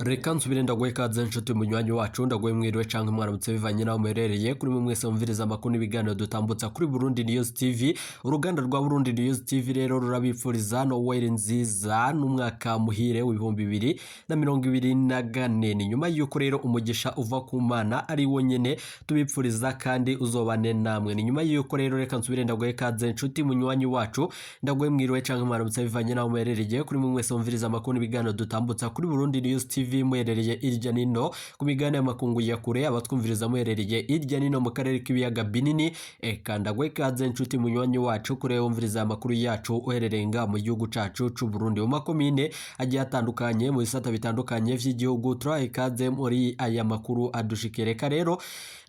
Reka nsubire ndaguhe ikaze nshuti munywanyi wacu, ndaguhe mwiriwe canke mwaramutse bivanye n'aho muherereye. Kuri mwe mwese mumviriza amakuru n'ibiganiro dutambutsa kuri Burundi News TV, uruganda rwa Burundi News TV rero rurabifuriza Noel nziza n'umwaka muhire w'2024. Ni nyuma y'uko rero umugisha uva ku Mana ari wo nyene tubipfuriza kandi uzobane namwe. Ni nyuma y'uko rero reka nsubire ndaguhe ikaze nshuti munywanyi wacu, ndaguhe mwiriwe canke mwaramutse bivanye n'aho muherereye. Kuri mwe mwese mumviriza amakuru n'ibiganiro dutambutsa kuri Burundi News TV muherereye irya nino ku migabane y'amakungu ya kure, abatwumviriza muherereye irya nino mu karere k'ibiyaga binini, eka ndaguhe ikaze nshuti munywanyi wacu kure wumviriza amakuru yacu uherereye nga mu gihugu cacu c'u Burundi, mu makomine agiye atandukanye, mu bisata bitandukanye vy'igihugu. Turaha ikaze muri aya makuru adushikire. Reka rero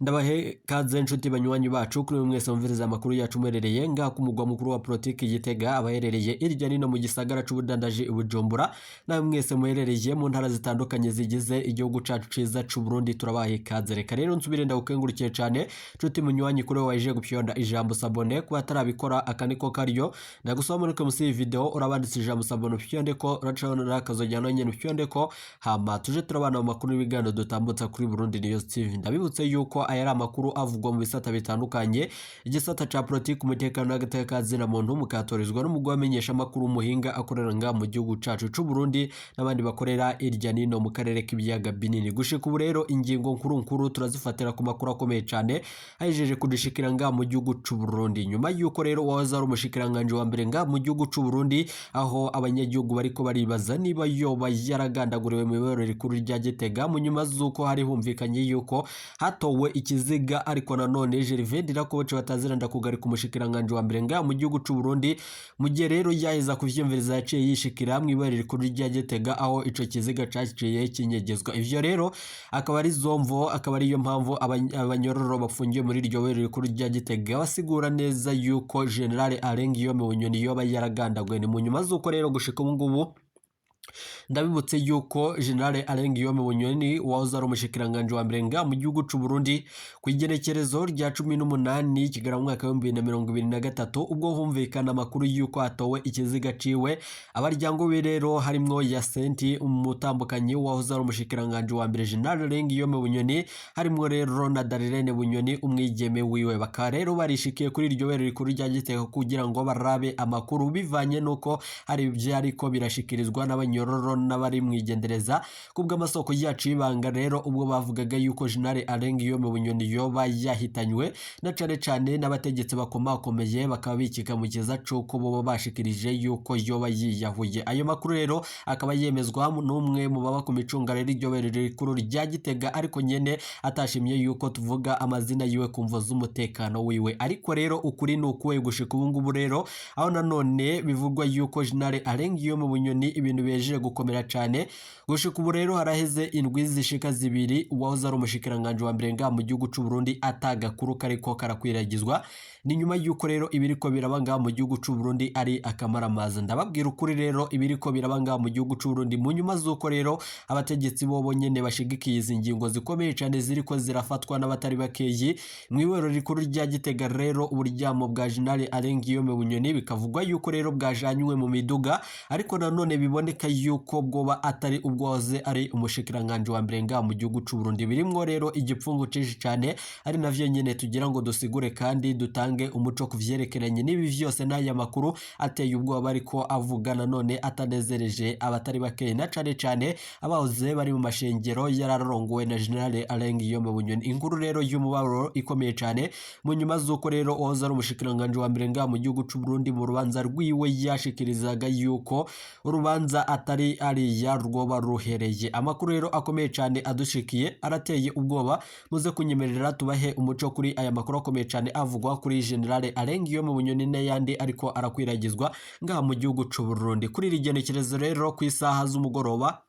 ndabahe kaze nshuti banywanyi bacu, kuri mwese mumviriza amakuru yacu muherereye nga ku mugwa mukuru wa politiki Gitega, abaherereye irya nino mu gisagara c'ubudandaji i Bujumbura, nawe mwese muherereye mu ntara zitandukanye zigize igihugu cacu ciza c'u Burundi, turabaye ikaze. Reka rero nsubire ndagukengurukiye cane nshuti munywanyi kuri waje gupyonda ijambo s'abonner. Kuba atarabikora, aka niko karyo ndagusaba. Muri musi iyi video urabanditse ijambo s'abonner, upyonde ko uracabona akazogera nawe nyene upyonde ko, hama tuje turabana mu makuru n'ibiganiro dutambutsa kuri Burundi News TV. Ndabibutse yuko aya ari amakuru avugwa mu bisata bitandukanye, igisata ca politiki, umutekano n'agateka na muntu, mukatorizwa n'umugwi wamenyesha amakuru umuhinga akorera nga mu gihugu cacu c'u Burundi n'abandi bakorera irya nino mu karere k'ibiyaga binini. Gushika ubu rero ingingo nkuru nkuru turazifatira ku makuru akomeye cane ahejeje kudushikira nga mu gihugu c'u Burundi, nyuma yuko rero uwahoze ari umushikiranganje wa mbere nga mu gihugu c'u Burundi, aho abanyagihugu bariko baribaza niba yoba yaragandaguriwe mu iborero rikuru rya Gitega, mu nyuma z'uko hari humvikanye yuko hatowe ikiziga. Ariko nanone Gervais Ndirakobuca batazira ndakugarika umushikiranganje wa mbere nga mu gihugu c'u Burundi, mu gihe rero yaheza kuvyumviriza, yaciye yishikira mu iborero rikuru rya Gitega aho ico kiziga caciye kinyegezwa. Ivyo rero akaba ari zomvo, akaba ariyo mpamvu abanyororo bafungiwe muri iryo borero rikuru rya Gitega basigura neza yuko General Alain Guillaume Bunyoni yoba yaragandaguwe. Ni mu nyuma z'uko rero gushika ubu ngubu ndabibutse yuko General Alain Guillaume Bunyoni wahoze ari umushikiranganje wa mbere nga mu gihugu c'u Burundi, ku igenekerezo rya 18 Kigarama mu mwaka w'2023, ubwo humvikana amakuru yuko hatowe ikiziga ciwe, abaryango be rero harimwo Yasenti umutambukanyi wahoze ari umushikiranganje wa mbere General Alain Guillaume Bunyoni, harimwo rero na Darlene Bunyoni umwigeme wiwe, bakaba rero barishikiye kuri iryo bere rikuru rya Gitega kugira ngo barabe amakuru bivanye nuko hari ivyariko birashikirizwa n'abanyororo n'abari mwigendereza. Kubw'amasoko yacu y'ibanga rero, ubwo bavugaga yuko General Alain Guillaume Bunyoni yoba yahitanywe na cane cane n'abategetsi bakomakomeye, bakaba bikika mu kiza c'uko boba bashikirije yuko yoba yiyahuye. Ayo makuru rero akaba yemezwa n'umwe mu baba ku micungararo y'iryo bere rikuru rya Gitega, ariko nyene atashimye yuko tuvuga amazina yiwe ku mvo z'umutekano wiwe. Ariko rero ukuri ni ukuwe gushika ubu ngubu rero, aho nanone bivugwa yuko General Alain Guillaume Bunyoni ibintu bejeje gukomera cane. Gushika ubu rero haraheze indwi zishika 2 uwahoze ari umushikiranganje wa mbere nga mu gihugu c'u Burundi atagakuru kariko karakwiragizwa. Ni nyuma yuko rero ibiriko biraba ngaha mu gihugu c'u Burundi ari akamaramaza. Ndababwira ukuri rero, ibiriko biraba ngaha mu gihugu c'u Burundi mu nyuma z'uko rero abategetsi bobo nyene bashigikiye izi ngingo zikomeye cane ziriko zirafatwa n'abatari bakeyi mw'iboro rikuru rya Gitega, rero uburyamo bwa General Alain Guillaume Bunyoni bikavugwa yuko rero bwajanywe mu miduga, ariko nanone biboneka yuko bwoba atari ubwo wahoze ari umushikiranganje wa mbere ngaha mu gihugu c'u Burundi. Birimwo rero igipfungu cinshi cane, ari navyo nyene tugira ngo dusigure kandi dutange umuco ku vyerekeranye n'ibi vyose n'aya makuru ateye ubwoba ariko avuga nanone atanezereje abatari bakeyi, na cane cane abahoze bari mu mashengero yararongowe na General Alain Guillaume Bunyoni. Inkuru rero y'umubabaro ikomeye cane, mu nyuma z'uko rero uwahoze ari umushikiranganje wa mbere ngaha mu gihugu c'u Burundi mu rubanza rwiwe yashikirizaga yuko urubanza atari ariya rwoba ruhereye. Amakuru rero akomeye cane adushikiye arateye ubwoba. Muze kunyemerera tubahe umuco kuri aya makuru akomeye cane avugwa kuri General Alain Guillaume Bunyoni n'ayandi ariko arakwiragizwa ngaha mu gihugu c'u Burundi. Kuri iri genekerezo rero, ku isaha z'umugoroba,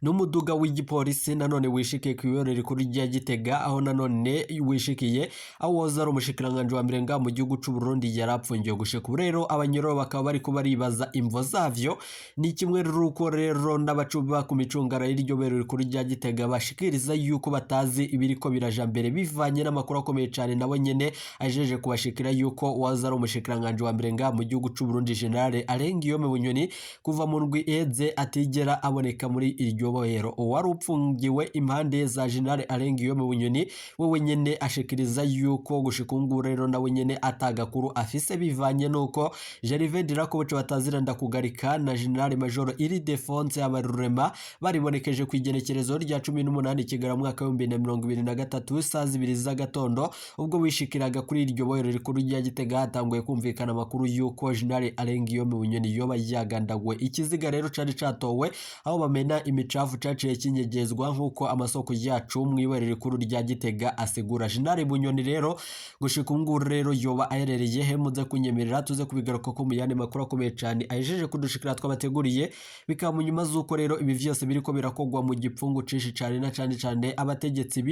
n'umuduga w'igipolisi nanone wishikiye ku ibero rikuru rya Gitega, aho nanone wishikiye aho woza ari umushikiranganje wa mbere ngaha mu gihugu c'u Burundi yarapfungiwe. Gushika ubu rero abanyoro bakaba bariko baribaza imvo zavyo. Ni kimwe ruko rero n'abacuba ku micungara y'iryo bero rikuru rya Gitega bashikiriza yuko batazi ibiriko biraja mbere, bivanye n'amakuru akomeye cane nabo nyene ajeje kubashikira yuko waza ari umushikiranganje wa mbere ngaha mu gihugu c'u Burundi General Alain Guillaume Bunyoni kuva mu ndwi iheze atigera aboneka muri iryo bohero. Uwari upfungiwe impande za General Alain Guillaume Bunyoni wewe nyene ashikiriza yuko gushika ubu ngubu rero nawe nyene atagakuru afise, bivanye nuko Gervais Ndirakobuca batazira ndakugarika na General Major Ildephonse Habarurema baribonekeje ku igenekerezo rya 18 Kigarama mwaka 2023 saa 2 z'agatondo, ubwo wishikiraga kuri iryo bohero rikuru rya Gitega hatanguye kumvikana amakuru yuko General Alain Guillaume Bunyoni yoba yagandaguwe. Ikiziga rero cari catowe aho bamena imicafu caciye kinyegezwa, nk'uko amasoko yacu mw'ibohero rikuru rya Gitega asigura. General Bunyoni rero gushika ubu ngubu rero yoba aherereye he? Muze kunyemerera tuze kubigaruka ko mu yandi makuru akomeye cyane ahejeje kudushikira twabateguriye. Bikaba mu nyuma z'uko rero ibi vyose biriko birakogwa mu gipfungu cinshi cane, na cane cane abategetsi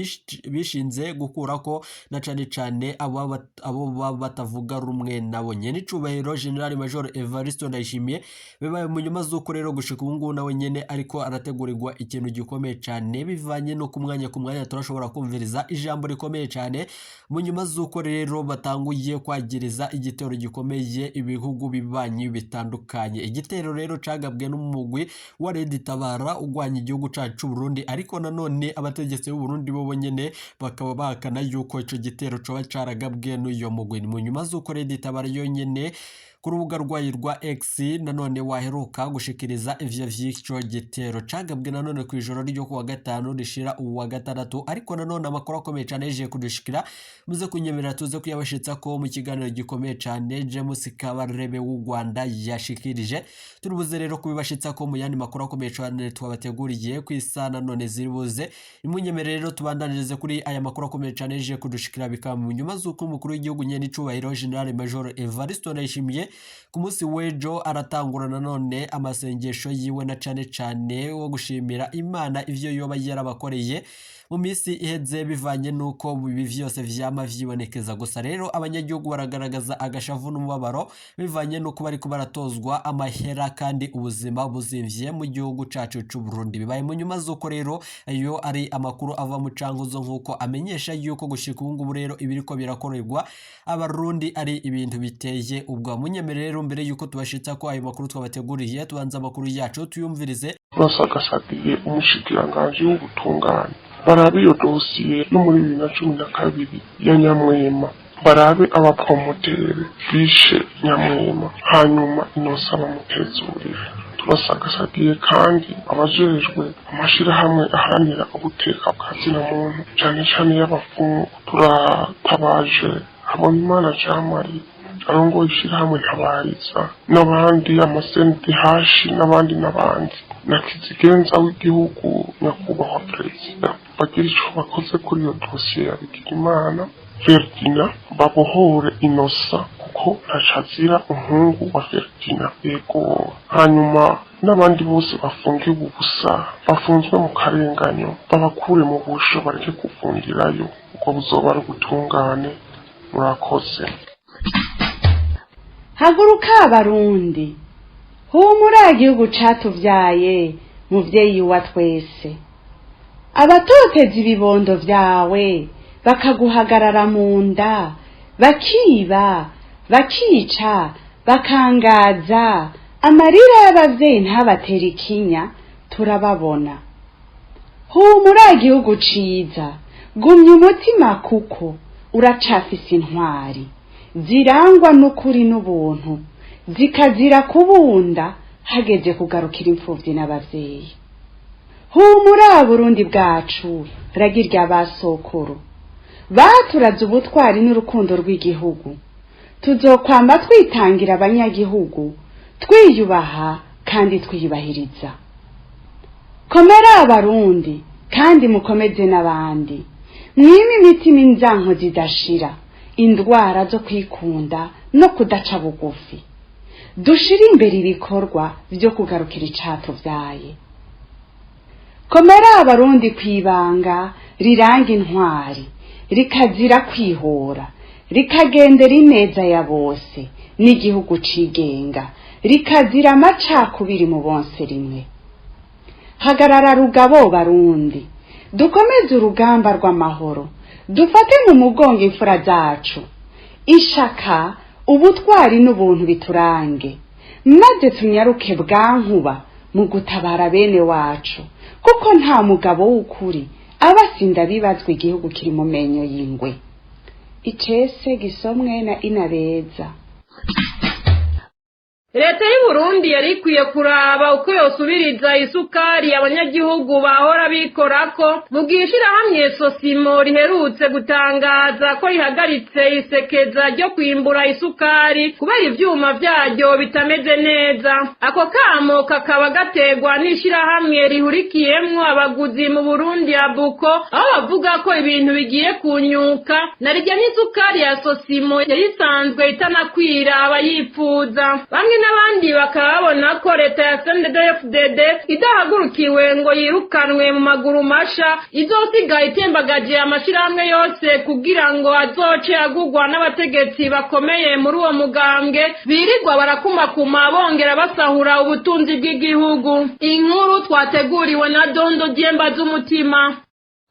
bishinze gukurako na cane cane abo baba batavuga rumwe nabo. Nyene icubahiro General Major Evariste Ndayishimiye, bibaye mu nyuma z'uko rero gushika ubu ngubu nawe nyene ariko arategurirwa ikintu gikomeye cane, bivanye no ku mwanya ku mwanya turashobora kumviriza ijambo rikomeye cane, mu nyuma z'uko rero batanguye kwagiriza igitero gikomeye ibihugu bibanyi bitandukanye. Igitero rero cagabwe n'umugwi wa Red Tabara ugwanya igihugu cacu c'u Burundi, ariko nanone abategetsi b'u Burundi bo bonyene bakaba bahakana yuko ico gitero coba caragabwe n'uyo mugwi. Ni mu nyuma z'uko Red Tabara yonyene ku rubuga rwayo rwa X nanone waheruka gushikiriza ivyo vy'ico gitero cagabwe nanone ku ijoro ryo kuwa gatanu rishira uwa gatandatu. Ariko nanone amakuru akomeye cane yaje kudushikira, muze kunyemerera tuze kuyabashitsa ko mu kiganiro gikomeye cane James Kabarebe w'u Rwanda yashikirije. Turibuze rero kubibashitsa ko mu yandi makuru akomeye cane twabateguriye ku isaha nanone ziribuze. Imunyemerere rero tubandanirize kuri aya makuru akomeye cane yaje kudushikira. Bikaba mu nyuma z'uko umukuru w'igihugu nyene icubahiro General Major Evariste Ndayishimiye ku munsi w'ejo aratangura nanone amasengesho yiwe, na cane cane wo gushimira Imana ivyo yoba yarabakoreye mu minsi iheze, bivanye n'uko ibi vyose vyama vyibonekeza. Gusa rero abanyagihugu baragaragaza agashavu n'umubabaro, bivanye n'uko bariko baratozwa amahera kandi ubuzima buzimvye mu gihugu cacu c'u Burundi. Bibaye mu nyuma z'uko rero ayo ari amakuru ava mu cankuzo, nk'uko amenyesha yuko gushika ubu ngubu rero ibiriko birakorerwa abarundi ari ibintu biteye ubwo. Munyemere rero mbere yuko tubashitsa ko ayo makuru twabateguriye, tubanza amakuru yacu tuyumvirize. Basagasagiye umushikiranganji w'ubutungane, barabe iyo dosiye yo muri 2012 ya Nyamwema, barabe abapromotere bishe Nyamwema, hanyuma inosa bamutezurire. Turasagasagiye kandi abajejwe amashirahamwe aharanira ubuteka bwa zina muntu, cane cane y'abafungu. Turatabaje Habonimana Jean Marie arongoye ishirahamwe Ntabariza, n'abandi, amasendehashi n'abandi n'abandi, na kizigenza w'igihugu nyakubahwa perezida, bagira ico bakoze kuri iyo dosiye ya Bigirimana Ferdina, babohore Inosa kuko ntacazira umuhungu wa Ferdina. Yego, hanyuma n'abandi bose bafungiwe ubusa, bafunzwe mu karenganyo, babakure mu busho bareke kuvungirayo, ubwo buzoba ari ubutungane. Murakoze. Haguruka abarundi, humura igihugu catuvyaye, muvyeyi wa twese. Abatoteza ibibondo vyawe bakaguhagarara mu nda, bakiba, bakica, bakangaza, amarira y'abavyeyi ntabatera ikinya, turababona. Humura igihugu ciza, gumya umutima kuko uracafise intwari zirangwa n'ukuri n'ubuntu, zikazira kubunda hageze kugarukira imfuvyi n'abavyeyi. Humura Burundi bwacu, ragirya basokuru baturaze ubutwari n'urukundo rw'igihugu. Tuzokwama twitangira abanyagihugu, twiyubaha kandi twiyubahiriza. Komera abarundi kandi mukomeze n'abandi, mwime imitima inzanko zidashira, indwara zo kwikunda no kudaca bugufi. Dushire imbere ibikorwa vyo kugarukira icatuvyaye. Komera abarundi kwibanga riranga intwari, rikazira kwihora, rikagendera ineza ya bose n'igihugu cigenga, rikazira amacakubiri mu bonse rimwe. Hagarara rugabo barundi, dukomeze urugamba rw'amahoro, dufate mu mugongo imfura zacu. Ishaka, ubutwari n'ubuntu biturange, maze tunyaruke bwankuba mu gutabara bene wacu, kuko nta mugabo w'ukuri aba asinda bibazwa igihugu kiri mu menyo y'ingwe. Icese gisomwe na Inabeza. Leta y'u Burundi yari ikwiye kuraba uko yosubiriza isukari abanyagihugu bahora bikorako, mu gihe ishirahamwe Sosimo riherutse gutangaza ko rihagaritse isekeza ryo kwimbura isukari kubera ivyuma vyaryo bitameze neza. Ako kamo kakaba gaterwa n'ishirahamwe rihurikiyemwo abaguzi mu Burundi, Abuko, aho bavuga ko ibintu bigiye kunyuka na rirya n'isukari ya Sosimo yari isanzwe itanakwira abayipfuza. Bamwe n'abandi bakaba babona ko leta ya CNDD-FDD idahagurukiwe ngo yirukanwe mu maguru masha, izosiga itembagaje amashirahamwe yose kugira ngo azoce agurwa n'abategetsi bakomeye muri uwo mugambwe birirwa barakumakuma bongera basahura ubutunzi bw'igihugu. Inkuru twateguriwe na Dondo Dyemba z'umutima.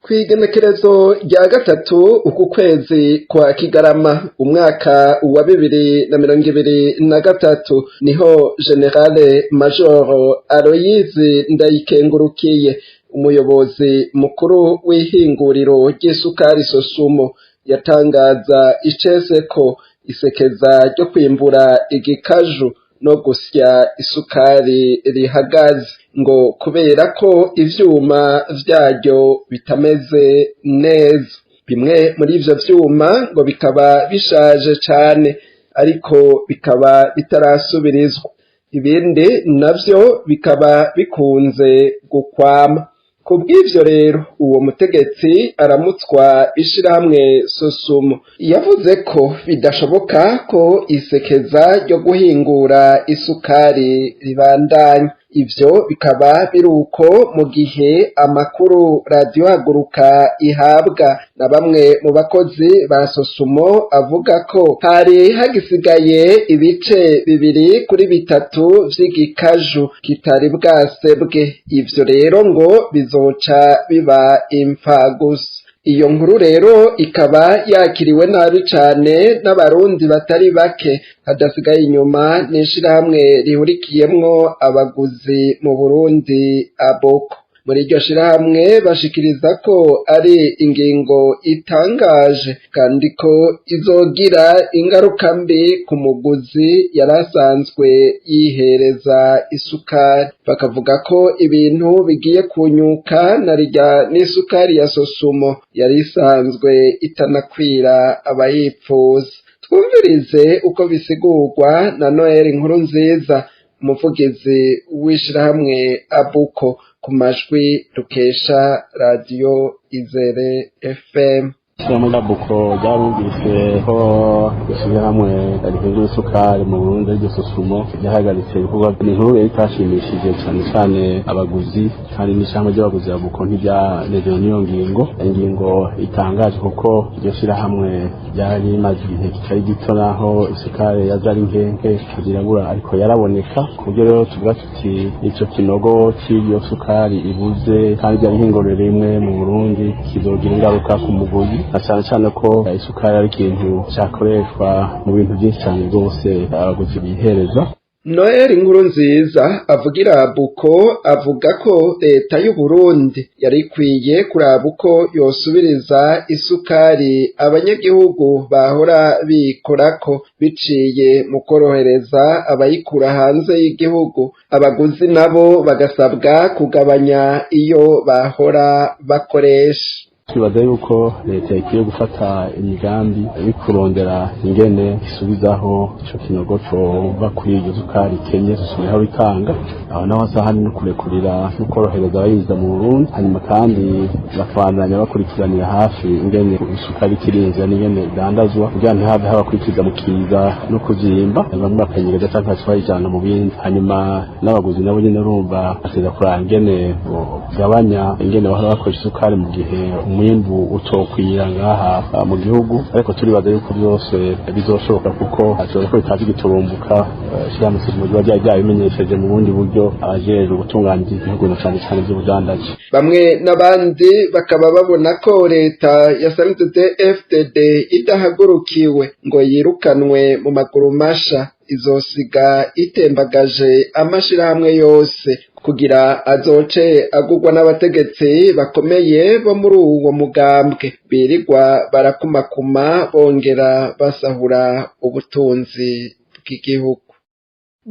Kw'igenekerezo rya 3 uku kwezi kwa Kigarama umwaka wa 2023, niho Général Major Aloyizi Ndayikengurukiye, umuyobozi mukuru w'ihinguriro ry'isukari Sosumo, yatangaza icese ko isekeza ryo kwimbura igikaju no gusya isukari rihagaze, ngo kubera ko ivyuma vyaryo bitameze neza. Bimwe muri ivyo vyuma ngo bikaba bishaje cane, ariko bikaba bitarasubirizwa, ibindi navyo bikaba bikunze gukwama. Kubw'ivyo rero, uwo mutegetsi aramutswa ishirahamwe Sosumo yavuze ko bidashoboka ko isekeza ryo guhingura isukari ribandanya. Ivyo bikaba biruko mu gihe amakuru Radiyo Haguruka ihabwa na bamwe mu bakozi ba Sosumo avuga ko hari hagisigaye ibice 2 kuri 3 vy'igikaju kitari bwasebwe. Ivyo rero ngo bizoca biba imfagusa. Iyo nkuru rero ikaba yakiriwe nabi cane n'Abarundi batari bake, hadasigaye inyuma n'ishirahamwe rihurikiyemwo abaguzi mu Burundi, Aboko. Muri iryo shirahamwe bashikiriza ko ari ingingo itangaje kandi ko izogira ingaruka mbi ku muguzi yari asanzwe yihereza isukari. Bakavuga ko ibintu bigiye kunyuka na rirya n'isukari ya Sosumo yari isanzwe itanakwira abayipfuza. Twumvirize uko bisigurwa na Noel Inkuru Nziza, umuvugizi w'ishirahamwe Abuko, ku majwi dukesha Radiyo Izere FM. Ishyirahamwe rya Buko ryarumvise ko ishyirahamwe rihingura isukari mu Burundi, ariryo Sosumo, ryahagaritse ibikorwa. Ni inkuru rero itashimishije cyane cyane abaguzi, kandi n'ishyirahamwe ry'abaguzi ya Buko ntiryanezerewe n'iyo ngingo. Ingingo itangaje kuko iryo shyirahamwe ryari rimaze igihe kitari gito, naho isukari yaza ari nkenke zirabura, ariko yaraboneka. Ku buryo rero tuvuga tuti ico kinogo cy'iyo sukari ibuze, kandi ryari ihinguriro rimwe mu Burundi, kizogira ingaruka ku muguzi, na cyane cyane ko isukari ari ikintu cyakoreshwa mu bintu byinshi cyane rwose abaguzi bihereza. Noel Inkuru Nziza avugira Buko avuga ko leta y'u Burundi yari ikwiye kuraba uko yosubiriza isukari abanyagihugu bahora bikorako, biciye mu korohereza abayikura hanze y'igihugu, abaguzi nabo bagasabwa kugabanya iyo bahora bakoresha. Twibaza yuko leta ikwiye gufata imigambi yo kurondera ingene isubizaho ico kinogo cova kuri iryo sukari ikenye subihaho itanga. Aho naho hasa hari no kurekurira no korohereza abayinjiza mu Burundi, hanyuma kandi bakabandanya bakurikiranira hafi ingene isukari ikirinzira n'ingene idandazwa, kugira ntihave haba kwikiza mu kiza no kuzimba, bamwe bakanyegeza canke baca bayijana mu bindi. Hanyuma n'abaguzi nabo nyene urumva bateza kuraba ingene bogabanya ingene bahora bakoresha isukari mu gihe umwimbu utokwira ngaha mu gihugu. Ariko turibaza yuko byose bizoshoboka, kuko tubaza ko bitaje giturumbuka. Ishyirahamwe Sosumo riba ryari ryabimenyesheje mu bundi buryo abajejwe gutunganya igihugu, na cane cane ivy'ubudandaji. Bamwe n'abandi bakaba babona ko leta ya CNDD-FDD idahagurukiwe ngo yirukanwe mu maguru masha, izosiga itembagaje amashirahamwe yose. Kugira azoce agurwa n'abategetsi bakomeye bo muri uwo mugambwe, birirwa barakumakuma bongera basahura ubutunzi bw'igihugu.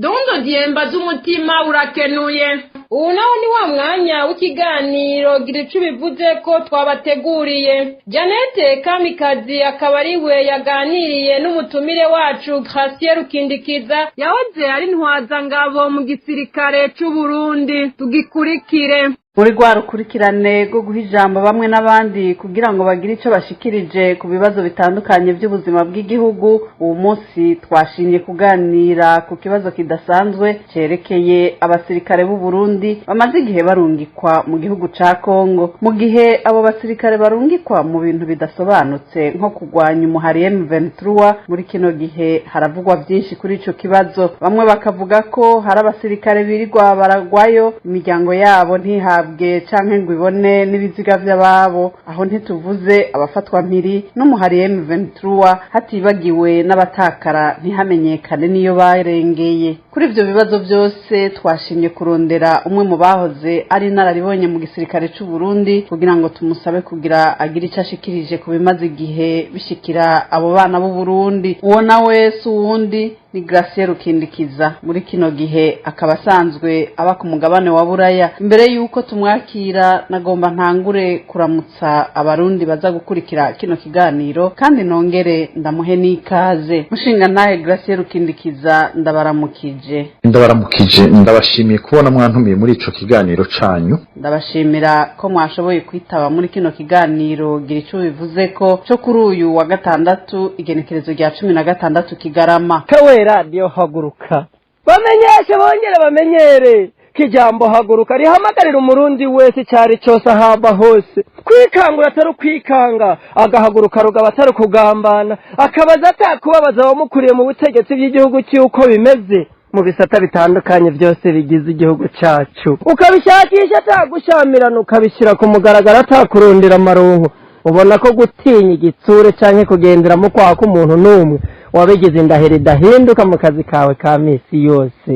Dondo Diemba z'umutima, urakenuye. Ubu nawo ni wa mwanya w'ikiganiro Gira Ico Bivuze ko twabateguriye. Janete Kamikazi akaba ari we yaganiriye n'umutumire wacu Gratien Rukindikiza, yahoze ari ntwazangabo mu gisirikare c'u Burundi. Tugikurikire. Muri rwa rukurikirane rwo guha ijambo bamwe n'abandi kugira ngo bagire icyo bashikirije ku bibazo bitandukanye by'ubuzima bw'igihugu, uwo munsi twashimye kuganira ku kibazo kidasanzwe cyerekeye abasirikare b'u Burundi bamaze igihe barungikwa mu gihugu ca Kongo. Mu gihe abo basirikare barungikwa mu bintu bidasobanutse nko kurwanya umuhari M23, muri kino gihe haravugwa byinshi kuri ico kibazo. Bamwe bakavuga ko hari abasirikare birirwa baragwayo, imiryango yabo ntihabwe canke ngo ibone n'ibiziga vy'ababo. Aho ntituvuze abafatwa mpiri n'umuhari M23, hatibagiwe n'abatakara ntihamenyekane niyo barengeye. Kuri ivyo bibazo byose twashimye kurondera umwe mu bahoze ari inararibonye mu gisirikare c'u Burundi kugira ngo tumusabe kugira agire ico ashikirije ku bimaze igihe bishikira abo bana b'u Burundi. Uwo nawe si uwundi, ni Gratien Rukindikiza, muri kino gihe akaba asanzwe aba ku mugabane wa Buraya. Imbere y'uko tumwakira, nagomba ntangure kuramutsa Abarundi baza gukurikira kino kiganiro, kandi nongere ndamuhe n'ikaze. Mushinga ntahe Gratien Rukindikiza, ndabaramukije. Ndabaramukije, ndabashimiye kubona mwantumiye muri ico kiganiro canyu. Ndabashimira ko mwashoboye kwitaba muri kino kiganiro Gira Ico Bivuze ko cyo kuri uyu wa gatandatu, igenekerezo rya 16 Kigarama. Kawe Radiyo Haguruka, bamenyeshe bongere bamenyere ko ijambo haguruka rihamagarira Umurundi wese icyari cyose ahamba hose kwikangura atari ukwikanga, agahaguruka rugaba atari ukugambana, akabaza atakubabaza abamukuriye mu butegetsi bw'igihugu cy'uko bimeze mu bisata bitandukanye byose bigize igihugu cyacu, ukabishakisha atagushyamirana, ukabishyira ku mugaragaro atakurundira amaronko. Ubona ko gutinya igitsure cyangwa kugendera mu kwaha k'umuntu n'umwe wabigize indahiro idahinduka mu kazi kawe ka minsi yose.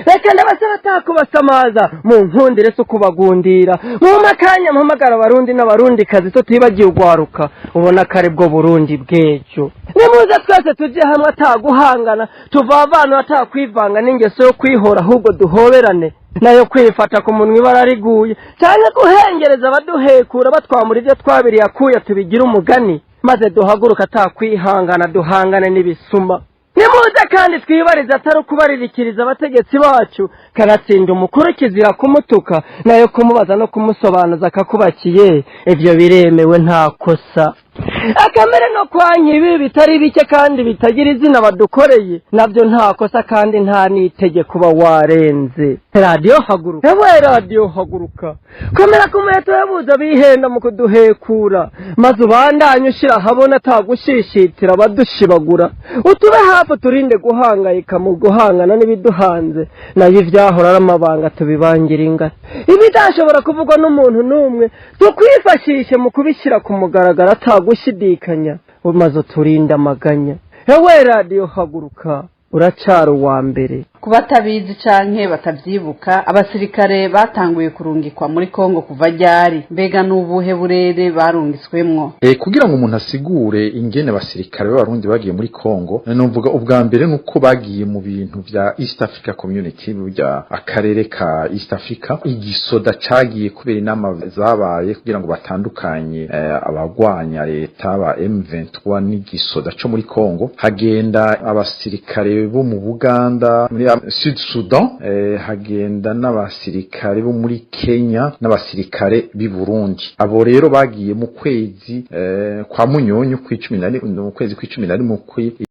Reka ndabasaba atakubasamaza, mu nkundire si ukubagundira, mu makanya mpamagara Abarundi n'Abarundi kazi, tutibagiye ugwaruka ubona ko aribwo Burundi bw'ejo. Nimuze twese tujye hamwe ataguhangana, tuvavanura atakwivanga n'ingeso yo kwihora, ahubwo duhoberane, nayo kwifata ku munwa ibara riguye cyane, guhengereza abaduhekura batwamura ibyo twabiriye akuya, tubigira umugani, maze duhaguruka atakwihangana, duhangane n'ibisuma. Nimuze kandi twibarize atari ukubaririkiriza abategetsi bacu. Kanatsinda umukuru kizira kumutuka, nayo kumubaza no kumusobanuza akakubakiye, ibyo biremewe, nta kosa. Akamere no kwanka ibi bitari bike kandi bitagira izina badukoreye, nabyo nta kosa kandi nta n'itegeko uba warenze. Radiyo Haguruka, ewe Radiyo Haguruka, komera ku muheto yabuze bihenda mu kuduhekura, maze ubandanye ushyira ahabona atagushishitira abadushibagura. Utube hafi, turinde guhangayika mu guhangana n'ibiduhanze, nayo ibyahora ari amabanga tubibangira ingata. Ibidashobora kuvugwa n'umuntu n'umwe tukwifashishe mu kubishyira ku mugaragaro atagushidikanya, maze uturinde amaganya. Ewe Radiyo Haguruka, uracara uwa mbere. Ku batabizi canke batavyibuka, abasirikare batanguye kurungikwa muri Kongo kuva ryari? Mbega n'ubuhe burere barungiswemwo? Kugira ngo umuntu asigure ingene abasirikare b'Abarundi bagiye muri Kongo, nuvuga ubwa mbere nuko bagiye mu bintu vya East Africa Community, burya akarere ka East Africa. Igisoda cagiye kubera inama zabaye kugira ngo batandukanye abagwanya leta ba M23 n'igisoda co muri Kongo. Hagenda abasirikare bo mu Buganda, muri Sud Sudan, hagenda n'abasirikare bo muri Kenya n'abasirikare b'i Burundi. Abo rero bagiye mu kwezi kwa Munyonyo kw'icumi na rimwe, mu kwezi kw'icumi na rimwe.